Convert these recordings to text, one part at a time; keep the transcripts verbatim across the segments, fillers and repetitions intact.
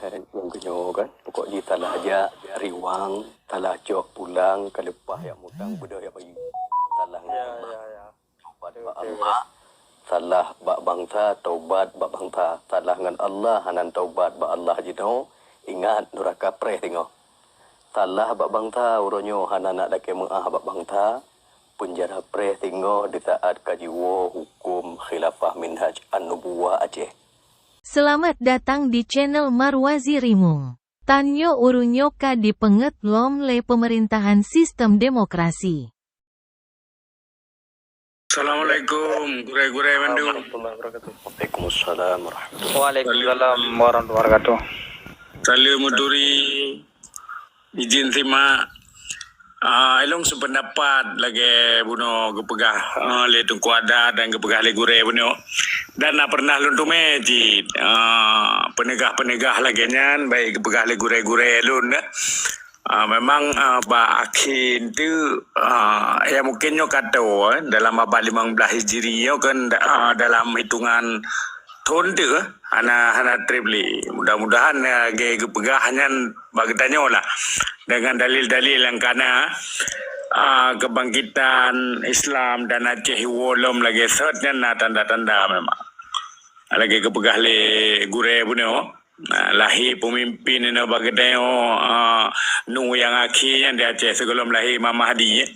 Hai, nyang keunyoe kan, pokok jih salah jak, jak riwang, salah cok pulang, ka leupah jak mutang, beudôh jak bayeue. Salah ngon Allah. Taubat bak Allah. Salah bak bansa, taubat bak bansa. Salah ngon Allah, hana taubat bak Allah jinoe, ingat, nuraka preh singoh. Salah bak bansa, uroe nyoe hana nak lakée meuáh bak bansa, peunjara preh singoh disaat ka jiwoe huköm khilafah minhaj an-nubuwah Aceh. Selamat datang di channel Marwazi Rimueng. Tanyoe ureuëng nyoe ka dipeungét lom lé peumeurintahan sistem demokrasi. Assalamualaikum, gurée-gurée mandum. Waalaikumsalam warahmatullahi wabarakatuh. Waalaikumsalam warahmatullahi wabarakatuh. Salam Muturi. Izin simak. Ah, ilong sependapat lagée bunoe geupeugah, ah, lé Teungku Adat dan geupeugah lé gurée bunoe. Dan na pernah lôn teumé cit, ah, peunegah-peunegah lagée nyan, baik geupeugah lé gurée-gurée lôn, eh. Ah, memang, ah, bak akhé enteuk, ah, ya mungkin nyoe ka toe, eh, dalam abad limong blaih Hijri nyoe kan, ah, dalam hitungan thon teuh, eh, hana, hana treb lé. Mudah-mudahan, eh, lagée geupeugah nyan bak geutanyoe lah, dengan dalil-dalil nyang kana, ah, keubangkitan Islam dan Aceh iwoe lom lagée sot nyan na tanda-tanda memang. Lagée geupeugah lé gurée bunoe, ah, lahé peumimpin inoe bak geutanyoe, ah, nu nyang akhé nyan di Aceh sigohlom lahé Imam Mahdi, eh.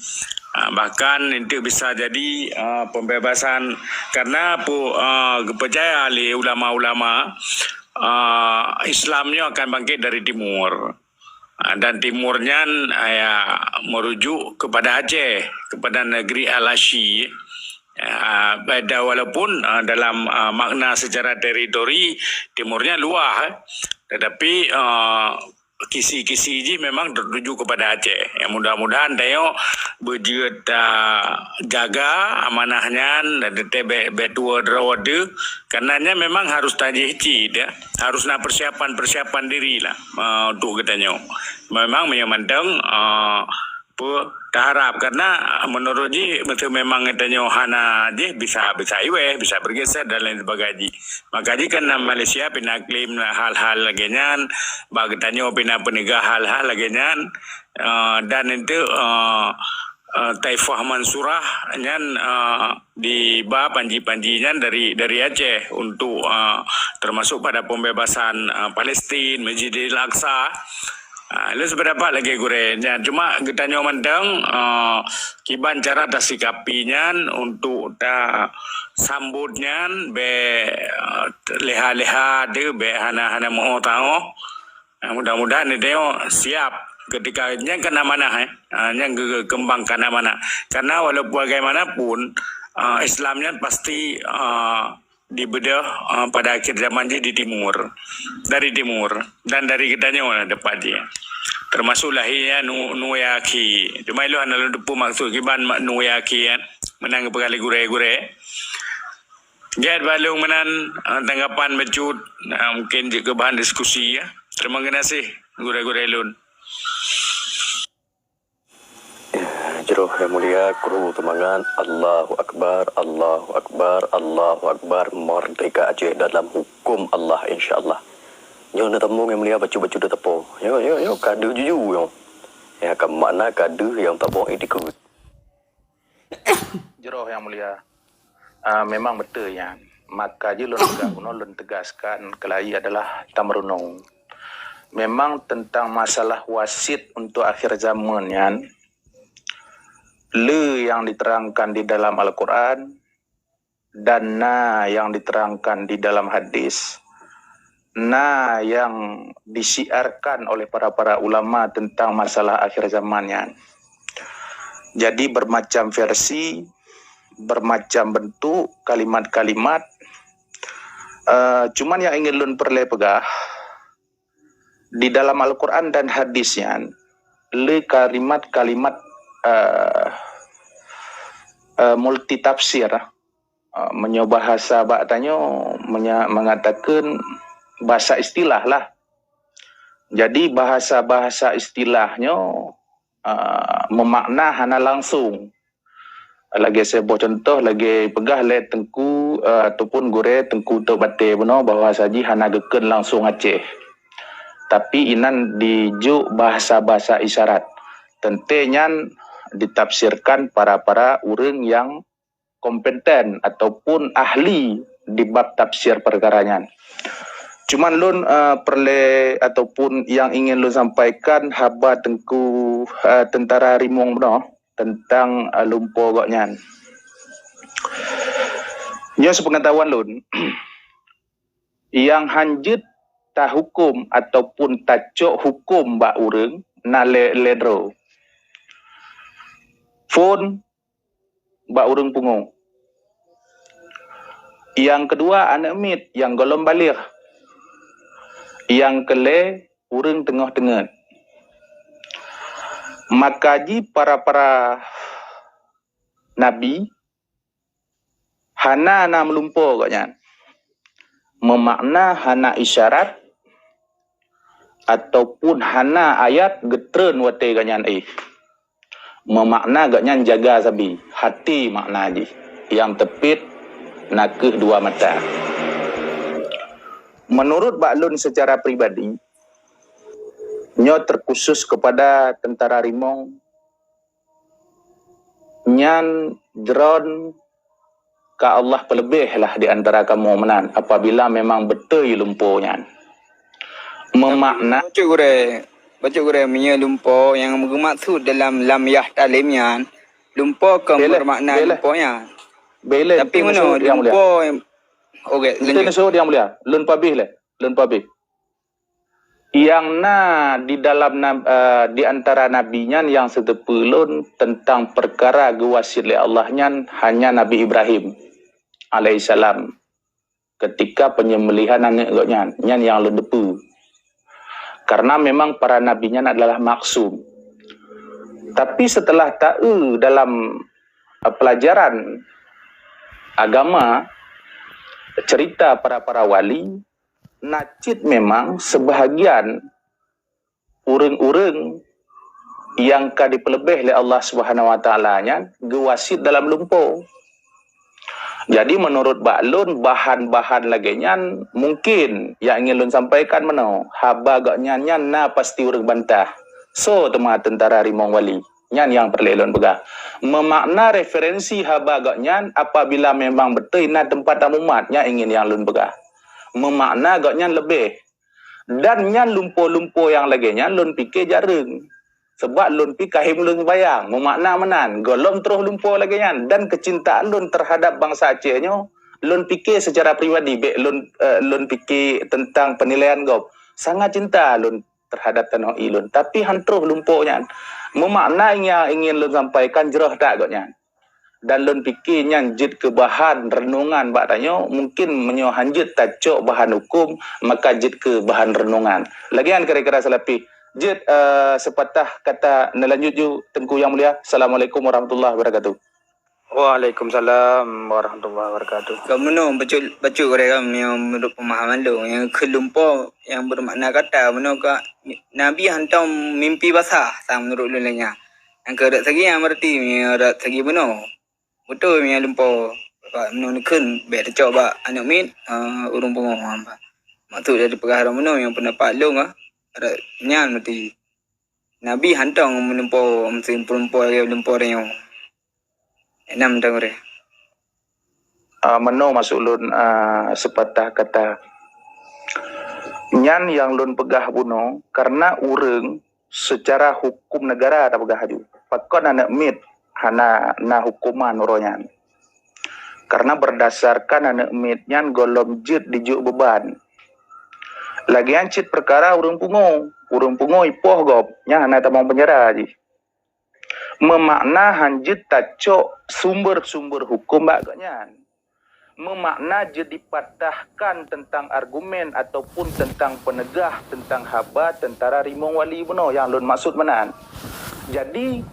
Ah, bahkan enteuk bisa jadi, ah, pembebasan, karena pu-, ah, geupeucaya lé ulama-ulama, ah, Islam nyoe akan bangkét dari timur. Ah, dan timur nyan, ah, ya, merujuk kepada Aceh, kepada negeri Al-Asyi. Ah, beda walaupun, ah, dalam, ah, makna secara teritori, timur nyan luah, eh. Tetapi, ah, kisi-kisi jih memang tertuju kepada Aceh. Ya, mudah-mudahan tanyoe beujeuet, ah, jaga amanah nyan dan teuntée bék, bék tuwoe droe teuh. Karena nyan memang harus tajih cit, ya. Harus na persiapan-persiapan diri lah, ah, untuk geutanyoe. Memang meunyoe mantong, ah, peue, taharap, karena menurut jih, beutôi memang geutanyoe hana jih, bisa, bisa iweh, bisa bergeser dan lain sebagainya. Maka jih kan na Malaysia pih na klaim hal-hal lagée nyan, bak geutanyoe pih na peunegah hal-hal lagée nyan, eh, dan enteuk, eh, eh, Taifah Mansurah nyan, eh, diba panji-panji nyan dari, dari Aceh untuk, eh, termasuk pada pembebasan, eh, Palestin, Masjidil Aqsa. Ah, lôn sependapat lagée gurée nyan. Cuma geutanyoe mantong, eh, kiban cara tasikapi nyan untuk tasambot nyan bék, eh, leha-leha teuh, bék hana-hana meuoh-taoh. Ah, mudah-mudahan geutanyoe siap ketika nyan kan amanah, eh. Ah, nyan geu-, geukeumbangkan amanah. Karena walaupun bagaimanapun, ah, Islam nyan pasti, ah, dibeudôh, ah, pada akhir zaman jih di timur, dari timur, dan dari geutanyoe lah dapat jih. Termasuk lahé nyan nu, nu nyang akhé. Cuma ilôn hana lôn teupeu maksud kiban ma-, nu nyang akhé nyan, meunan geupeugah lé gurée-gurée. Gét bak lôn meunan, ah, tanggapan bacut, ah, mungkin jeuet keu bahan diskusi, ya. Terima kasih, gurée-gurée lôn. Ya, jroh nyang mulia, kru seumangat. Allahu Akbar, Allahu Akbar, Allahu Akbar. Merdeka Aceh dalam hukum Allah, insya Allah. Nyoe na tamong nyang mulia, bacut-bacut dah tapo. Yo, yo, yo, ka deuh juju nyoe. Ya, ka makna ka deuh nyang tapo itikeuet. Jroh nyang mulia. Ah, memang beutôi nyan. Maka jih lôn peugah bunoe lôn teugaskan keulayi adalah tameurunong. Memang teuntang masalah wasit untuk akhir zaman nyan, le nyang diterangkan di dalam Al-Quran dan na nyang diterangkan di dalam hadis, na nyang disiarkan oleh para-para ulama teuntang masalah akhir zaman nyan. Jadi bermacam versi, bermacam bentuk kalimat-kalimat. Eh, cuman nyang ingin lôn peureulée peugah, di dalam Al-Quran dan hadis nyan, le kalimat-kalimat, eh, eh, multi tafsir. Eh, meunyoe bahasa bak tanyoe menya-, mengatakan bahasa istilah lah. Jadi bahasa-bahasa istilah nyoe, eh, memakna hana langsung. Lagée saboh contoh, lagée peugah lé Teungku, eh, ataupun gurée Teungku Tok Batée bunoe bahwa saji hana geukheun langsung Aceh. Tapi inan dijok bahasa-bahasa isyarat. Teuntée nyan ditafsirkan para-para ureuëng nyang kompeten ataupun ahli di bab tafsir peukara nyan. Cuman lôn, eh, peureulée ataupun nyang ingin lôn sampaikan haba Teungku, eh, Teuntara Rimong bunoe teuntang, eh, lumpo gobnyan. Nyoe sepeungatahuan lôn, nyang hanjeuet tahuköm ataupun tacok huköm bak ureuëng na lé, lé droe. Phon bak ureuëng pungo. Nyang keudua aneuëk miet nyang gohlom baligh. Nyang keulhée ureuëng teungoh teungeut. Maka jih para-para nabi hana na meulumpo gobnyan. Meumakna hana isyarat ataupun hana ayat geutreun watée gobnyan éh. Meumakna gobnyan jaga sabe, hati makna jih. Nyang teupiet na kheueh dua mata. Meunurot bak lôn seucara pribadi, nyoe teukhusos keupada Teuntara Rimong, nyan droen ka Allah peuleubeh lah di antara kamoe meunan apabila memang beutôi lumpo nyan. Meumakna bacut gurée, bacut gurée meunyoe lumpo nyang geumaksud dalam lam yah talim nyan, lumpo kon beumakna lumpo nyan. Tapi meunyoe lumpo, oke, lanjut. Lôn pabeh lé, lôn pabeh. Nyang na di dalam na-, eh, di antara nabi nyan nyang siteupeu lôn teuntang peukara geuwasiet lé Allah nyan hanya Nabi Ibrahim alaihissalam ketika penyembelihan aneuëk gobnyan, nyan nyang lôn teupeu. Karena memang para nabi nyan adalah maksum. Tapi setelah taeu dalam, eh, pelajaran agama, cerita para-para wali, na cit memang seubahagian ureuëng-ureuëng nyang ka dipeuleubeh lé Allah Subhanahu Wa Taala nyan geuwasiet dalam lumpo. Jadi meunurot bak lôn bahan-bahan lagée nyan mungkin nyang ingin lôn sampaikan meunoe, haba gobnyan nyan na pasti ureuëng bantah. Soe teuma Teuntara Rimong Wali? Nyan nyang peureulée lôn peugah. Meumakna referensi haba gobnyan apabila memang beutôi na teumpat tamumat, nyan ingin nyang lôn peugah. Meumakna gobnyan leubeh. Dan nyan lumpo-lumpo nyang lagée nyan lôn pike jareueng. Sebab lôn pi kahém lôn seumayang, meumakna meunan, gohlom troh lumpo lagée nyan. Dan keucintaan lôn teuhadab bansa Aceh nyoe, lôn pike seucara pribadi, bék lôn, eh, lôn pike teuntang peunilaian gob. Sangat cinta lôn teuhadab tanoh ie lôn. Tapi han troh lumpo nyan. Meumakna nyang ingin lôn sampaikan jroh that gobnyan. Dan lôn pike nyan jeuet keu bahan reunongan bak tanyoe, mungkin meunyoe han jeuet tacok bahan huköm, maka jeuet keu bahan reunongan. Lagée nyan kira-kira seulapeh. Jeuet, eh, seupatah kata neulanjut ju Teungku Yang Mulia. Assalamualaikum warahmatullahi wabarakatuh. Waalaikumsalam warahmatullahi wabarakatuh. Ka meunoe bacut, bacut gurée kan nyang meunurot peumahaman lôn, nyang keu lumpo nyang beumakna kata meunoe ka nabi hantom mimpi basah sang meunurot lôn lagée nyan. Nyang keu rot sagi nyang meureuti meunyoe rot sagi bunoe. Beutôi meunyoe lumpo, bak meunyoe neukheun bék teucok bak aneuëk miet, eh, ureuëng pungoh. Maksud dari peugah droe bunoe nyang peundapat lôn, eh, rot nyan meureuti. Nabi hantom meulumpo, meusti meulumpo lagée lumpo tanyoe. Enam tanggurée. Ah, meunoe maksud lôn, ah, seupatah kata. Nyan nyang lôn peugah bunoe, karena ureuëng seucara huköm neugara tapeugah aju. Pakon aneuëk miet hana na huköman uroe nyan? Karena berdasarkan aneuëk miet nyan gohlom jeuet dijok beuban. Lagée nyan cit peukara ureuëng pungo. Ureuëng pungo ipoh gob, nyan hana tamong peunjara jih. Meumakna han jeuet tacok sumber-sumber huköm bak gobnyan. Meumakna jeuet dipatahkan teuntang argumen ataupun teuntang peuneugah teuntang haba Teuntara Rimong Wali bunoe nyang lôn maksud meunan. Jadi,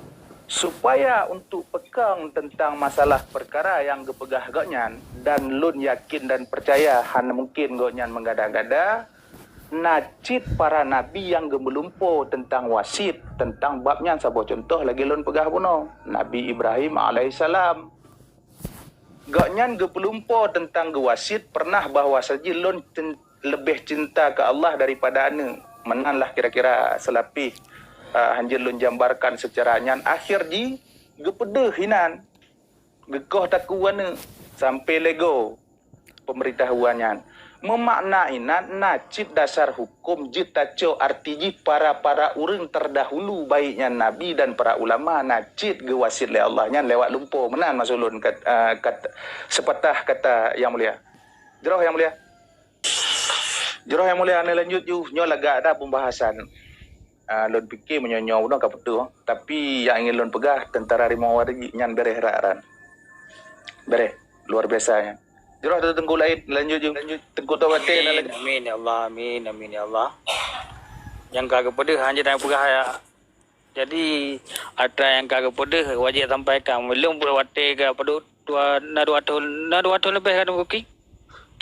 supaya untuk peukong teuntang masalah peukara nyang geupeugah gobnyan, dan lôn yakin dan peucaya hana mungken gobnyan meugada-gada, na cit para nabi nyang geumeulumpo teuntang wasiet, teuntang bab nyan saboh cuntoh lagée lôn peugah bunoe, Nabi Ibrahim alaihissalam. Gobnyan geupeulumpo teuntang geuwasiet pernah bahwa saji lôn cen-, leubeh cinta keu Allah daripada aneuëk. Meunan lah kira-kira seulapih, ah, hanjeuet lôn jambarkan seucara nyan. Akhé jih geupeudeuh inan, geukoh takue aneuk sampai lego pemberitahuan nyan. Meumakna inan na cit dasar huköm jeuet tacok, arti jih para-para ureuëng terdahulu, baik nyan nabi dan para ulama, na cit geuwasiet lé Allah nyan lewat lumpo. Meunan maksud lôn kat-, ah, kat-, sepatah kata, Yang Mulia. Jroh, Yang Mulia. Jroh, Yang Mulia, neulanjut ju. Nyoe lagak dah pembahasan. Ah, lôn pike meunyoe nyoe udah ka putôh. Tapi nyang ingin lôn peugah, tentara Rimau Warigi nyan bereh rat-rat. Bereh. Luar biasa nyan. Jroh, Teungku laén, lanjut ju. Lanjut. Teungku Tawate, amin, lanjut. Amin, ya Allah. Amin, amin, ya Allah. Nyang ka geupeudeuh, hana nyang peugah, ya. Jadi, atra nyang ka geupeudeuh wajéb sampaikan. Lôn buet watée ka padub dua, na dua thon, na dua thon leubeh ka Teungku King.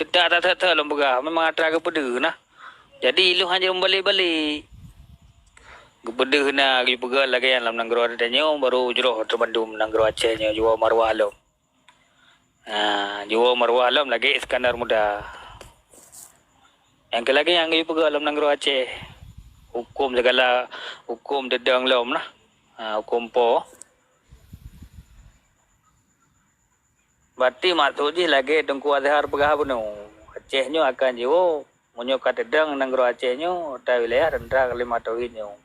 Teutap that-that lôn peugah, memang atra geupeudeuh nah. Jadi, ilôn hana meubalek-balek. Geupeudeuh na, geupeugah lagée nyan lam nanggroe tanyoe, barô jroh teubandum nanggroe Aceh nyoe, jiwoe maruah lom. Ha, jiwoe maruah lom lagée Iskandar Muda. Nyang keu lagée nyang geupeugah lom nanggroe Aceh. Huköm sigala huköm teudong lom nah. Ha, huköm po. Berarti maksud jih lagée Teungku Azhar peugah bunoe, Aceh nyoe akan jiwoe. Meunyoe ka teudong nanggroe Aceh nyoe, ata wilayah teuntang lima tauhid nyoe.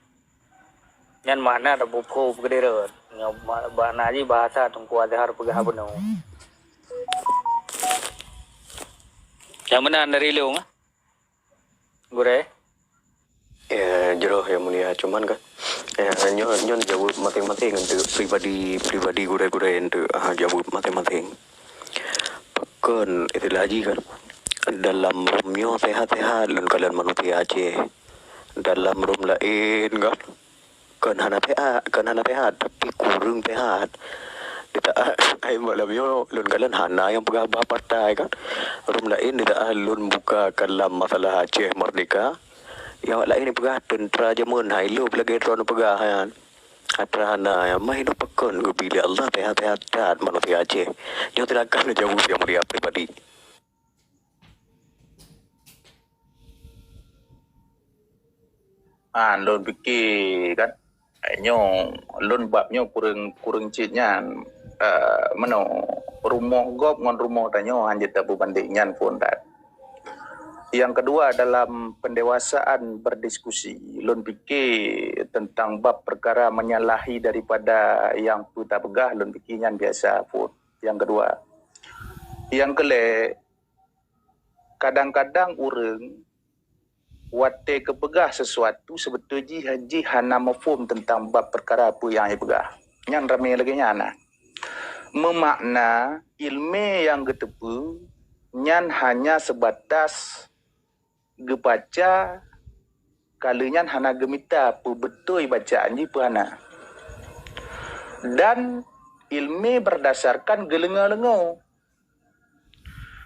Nyan makna tapeuphom keudéh rot. Nyoe ma-, makna jih bahasa Teungku Azhar peugah bunoe. Nyang meunan dari lôn, ah. Gurée. Ya, jroh Yang Mulia. Cuman kan, ya, nyoe, nyoe jaweueb maséng-maséng untuk pribadi, pribadi gurée-gurée untuk, ah, jaweueb maséng-maséng. Pakon istilah jih kan, dalam rum nyoe sehat-sehat lôn kalon manusia Aceh. Dalam rum laén kan, kon hana sehat, kon hana sehat, tapi kureueng sehat. Di taát, ai malam nyoe lôn kalon hana nyang peugah bah partai kan. Rum laén di taát lôn buka kalam masalah Aceh Merdeka. Nyang laén peugah teuntara jameun, hai lôn lagée droe peugah nyan. Atra hana, mah inong pakon geubi lé Allah sehat-sehat that manusia Aceh. Nyoe silakan neujaweueb Yang Mulia pribadi. Ah, lôn pike kan, nyoe lôn bab nyoe kureueng, kureueng cit nyan, eh, meunoe, rumoh gob ngon rumoh tanyoe hanjeuet tapeubandeng nyan phon that. Yang kedua, dalam pendewasaan berdiskusi, lôn pike tentang bab perkara menyalahi daripada nyang peue tapeugah, lôn pike nyan biasa phon. Yang kedua. Yang keulhée, kadang-kadang ureuëng watée geupeugah sesuatu, seubeutôi jih, jih hana muphom teuntang bab peukara peue nyang jipeugah. Nyan ramé lagée nyan na. Meumakna iéleumé nyang geuteupeue nyan hanya seubatas geubaca, ka lheueh nyan hana geumita peue beutôi bacaan jih peue hana. Dan iéleumé berdasarkan geuleungoe-leungoe.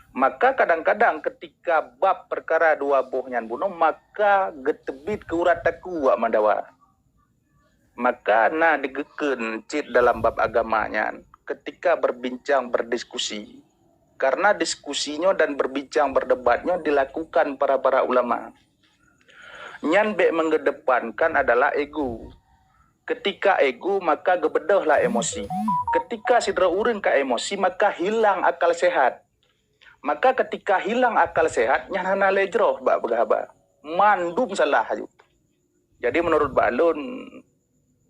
Maka kadang-kadang keutika bab peukara dua boh nyan bunoe, maka geuteubiet keu urat takue awak meudawa. Maka na digeukheun cit dalam bab agama nyan, keutika berbincang, berdiskusi. Karena diskusi nyoe dan berbincang, berdebat nyoe dilakukan para-para ulama. Nyan bék mengedepankan adalah ego. Keutika ego, maka geubeudôhlah emosi. Keutika sidroe ureuëng ka emosi, maka hilang akal sehat. Maka keutika hilang akal sehat, nyan hana lé jroh bak peugah haba. Mandum salah aju. Jadi, menurut bak lôn,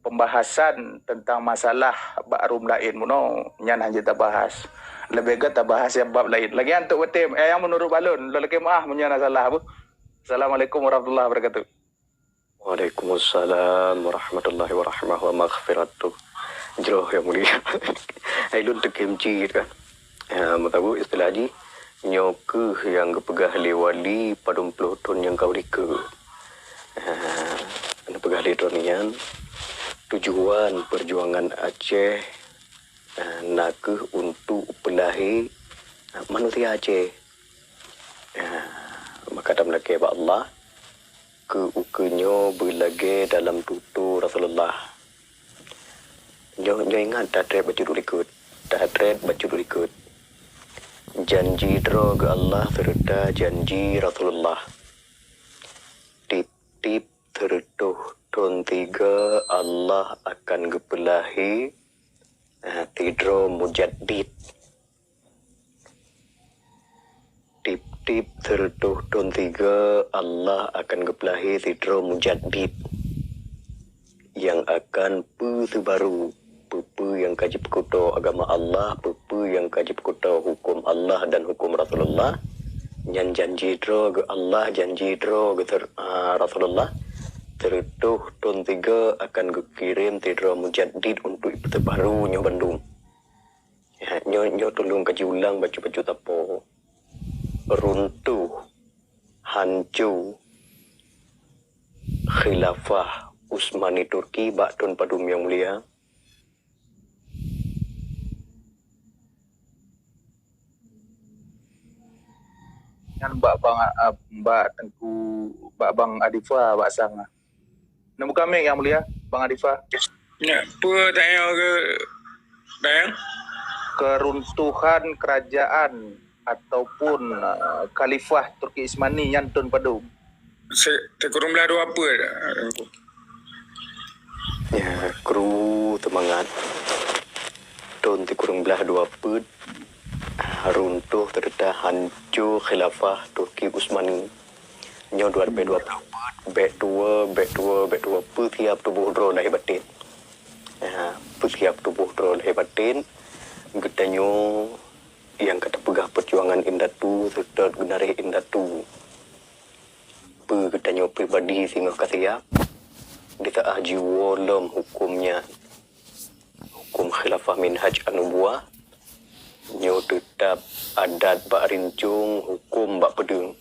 pembahasan tentang masalah bak rum laén bunoe nyan hana tabahas. Leubeh gét tabahas nyang bab laén. Lagée nyan untuk beutém, eh, nyang menurut bak lôn, lôn lakée meuáh meunyoe na salah, Bu. Assalamualaikum warahmatullahi wabarakatuh. Waalaikumsalam warahmatullahi wabarakatuh wa maghfiratuh. Jroh nyang mulia. Hai lôn teukem cit kan. Ya, meutabeu istilah jih, nyoe kheueh nyang geupeugah lé wali padum ploh thon nyang ka u likot. Ya, neupeugah lé droeneuh nyan, tujuan perjuangan Aceh, ya, na kheueh untuk peulahé, ya, manusia Aceh. Ya, maka tameulakée bak Allah, keu ukeue nyoe beulagée dalam tutoe Rasulullah. Nyoe, nyoe ingat that treb bacut u likot, that treb bacut u likot. Janji droe geuh Allah seureuta janji Rasulullah. Tieb-tieb Seureutôh thon tiga Allah akan geupeulahi, eh, sidroe mujaddid. Tiep-tiep seureutôh thon tiga Allah akan geupeulahi sidroe mujaddid nyang akan peuseubaru peue-peue nyang ka jipeukuto agama Allah, peue-peue nyang ka jipeukuto huköm Allah dan huköm Rasulullah. Nyan janji droe geuh Allah, janji droe geuh ter-, a, Rasulullah. Seureutôh thon tiga akan geukirém sidroe mujaddid untuk ipeuseubaru nyoe bandum. Ya, nyoe, nyoe tulông kaji ulang bacut-bacut tapo. Runtuh, hanco, Khilafah Utsmani Turki bak thon padum nyang mulia. Nyan bak bang, ah, bak Teungku, bak bang Adifa, bak sang. Neubuka mic, Yang Mulia, Bang Adifa. Ya, peue tanyong ke, tanyong? Keruntuhan kerajaan ataupun, uh, Khalifah Turki Ismani nyan thon padum? Se-, sikureueng blaih dua peuet. Ya, kru teumangat. Thon sikureueng blaih dua peuet, runtuh seureuta hanco Khilafah Turki Utsmani. Nyoe dua ribèe dua peuet, bèk tuwoe, bèk tuwoe, bèk tuwoe, peusiab tuboh droe lahé batén. Ha, peusiab tuboh droe lahé batén, geutanyoe nyang ka tapeugah peujuangan indatu, seutôt geunaréh indatu. Peue geutanyoe pribadi singoh ka siab, di saát jiwoe lom huköm nyan. Huköm Khilafah Minhaj An-Nubuwah, nyoe teutab adat bak rincong, huköm bak peudeueng.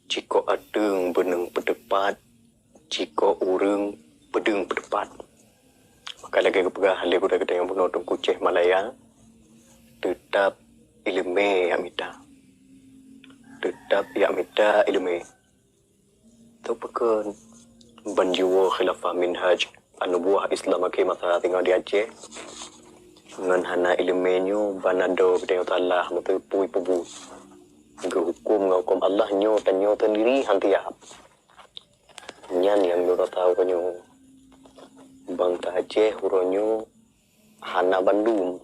Cikok ateueng beuneueng peuteupat, cikok ureueng peudeueng peuteupat. Maka lagèe geupeugah lé gurèe geutanyoe bunoe Teungku Syekh Malaya, teutab ileumèe jak mita. Teutab jak mita ileumèe. Teupeukon ban jiwoe Khilafah Minhaj An-Nubuwah Islam akhé masa singoh di Aceh. Ngon hana ileumèe nyoe ban adoe geutanyoe talah meuteupui peubuet. Geuhuköm ngon huköm Allah nyoe tanyoe teundiri han siab. Nyan nyang lôn rasa uroe nyoe. Bangsa Aceh uroe nyoe hana bandum,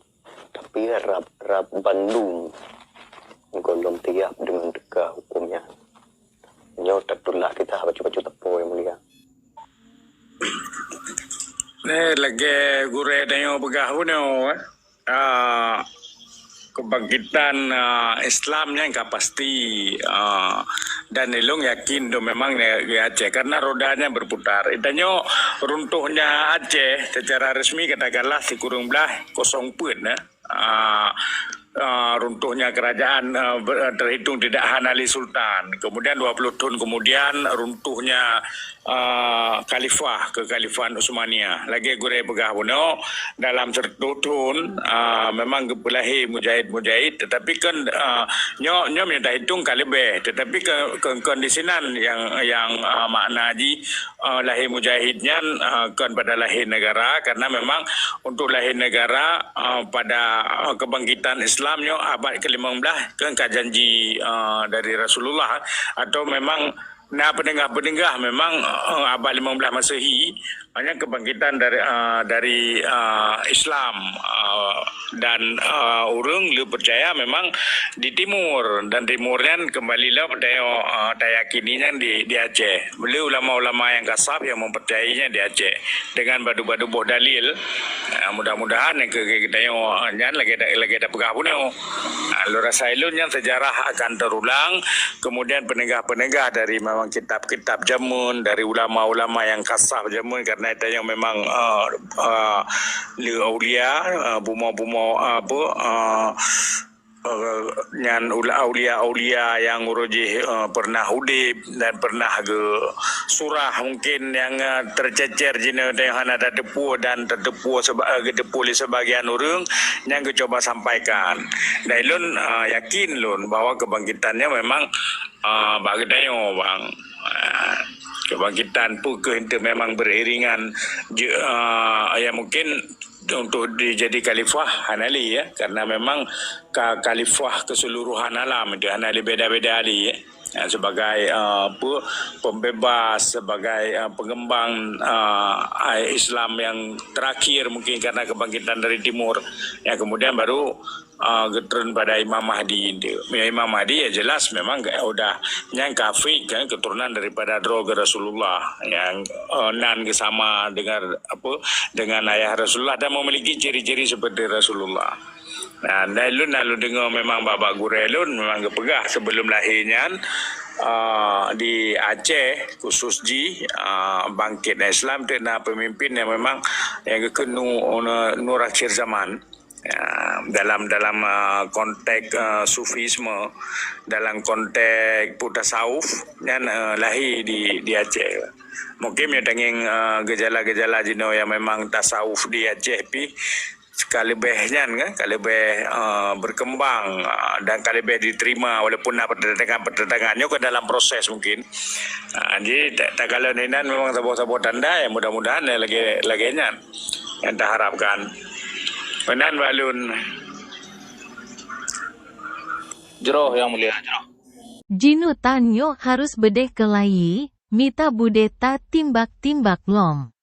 tapi rab-rab bandum gohlom siab deungon teuka huköm nyan. Nyoe tatulak kita bacut-bacut tapo nyang mulia. Eh, lagèe gurèe tanyoe peugah bunoe, eh. Ah, kebangkitan, ah, Islam nyan ka pasti, ah, dan ilôn yakin tu memang di, di Aceh, karena rodanya berputar. Tanyoe runtuhnya Aceh secara resmi katakanlah sikureueng blaih kosong peuet, eh. Ah, ah, runtuhnya kerajaan, ah, ber-, terhitung tidak hana lé sultan. Kemudian dua puluh tahun kemudian runtuhnya, ah, khalifah, kekhalifahan Utsmaniyah. Lagèe gurèe peugah bunoe, dalam seratus thon, ah, memang geupeulahé mujahid-mujahid, tetapi kan, ah, nyoe, nyoe meunyo tahitung ka leubeh, tetapi ke, ke, kondisi nan nyang, nyang, ah, makna jih, ah, lahé mujahid nyan, ah, kon pada lahé negara, karena memang untuk lahé negara, ah, pada, ah, kebangkitan Islam nyoe abad ke limong belas kan ka janji, ah, dari Rasulullah, atau memang na peuningah-peuningah memang, eh, abad limong belas Masehi, hanya kebangkitan dari, eh, dari, eh, Islam, eh, dan, eh, ureueng le peucaya memang di timur, dan timur nyan kembali lom tanyoe, eh, tayakini nyan di, di Aceh. Lé ulama-ulama nyang kasab nyang mempercayai nyan di Aceh dengan badu-badu boh dalil. Ah, mudah-mudahan nyang keu, keu geutanyoe, ah, nyan lagèe ta-, lagèe tapeugah bunoe. Ah, lôn rasa ilôn nyan sejarah akan terulang, kemudian peunegah-peunegah dari memang kitab-kitab jameun, dari ulama-ulama nyang kasab jameun, karena tanyoe memang, ah, ah, le aulia, ah, bumoe-bumoe, ah, apa, ah, eh, nyan ula-, aulia-aulia nyang uroe jih, eh, pernah udép dan pernah geusurah mungkin nyang, eh, teucecer jinoe nyang hana tateupeue dan tateupeue seba-, eh, geuteupeue lé sebagian ureueng nyang geucuba sampaikan. Dan ilôn, eh, yakin lôn bahwa kebangkitan nyan memang, eh, bak geutanyoe, Bang. Eh, kebangkitan peu kheueh teuh memang beriringan je, eh, ya mungkin untuk dijadi khalifah hana lé, ya, karena memang ka khalifah keseluruhan alam itu hana lé beda-beda lé, ya. Ya, sebagai uh, apa, pembebas, sebagai uh, pengembang uh, Islam yang terakhir mungkin karena kebangkitan dari timur, yang kemudian baru uh, geutreun pada Imam Mahdi itu. Ya, Imam Mahdi ya jelas memang udah nyang kafir kan, keturunan daripada droe Rasulullah yang uh, nan ke sama dengan apa, dengan ayah Rasulullah dan memiliki ciri-ciri seperti Rasulullah. Nah, dan lôn lalu dengar memang bak-bak gurée lôn memang geupeugah sebelum lahé nyan uh, di Aceh khusus ji uh, bangkit Islam tu na pemimpin yang memang yang geukheun nu, nu, nur akhir zaman. Ya, dalam dalam uh, konteks uh, sufisme, dalam konteks tasawuf nyan uh, lahé di di Aceh. Mungkin meunyoe tangieng uh, gejala-gejala jinoe yang memang tasawuf di Aceh pi ka leubeh nyan kan, ka leubeh uh, berkembang uh, dan ka leubeh diterima walaupun na pertentangan-pertentangan nyoe ke dalam proses mungkin. Uh, jadi tak, tak kalau inan memang saboh-saboh tanda yang mudah-mudahan yang lagi lagi nyan yang taharapkan. Meunan bak lôn. Jroh yang mulia jroh. Jinutan nyoe harus beudeh keulayi, mita budeh ta timbak-timbak lom.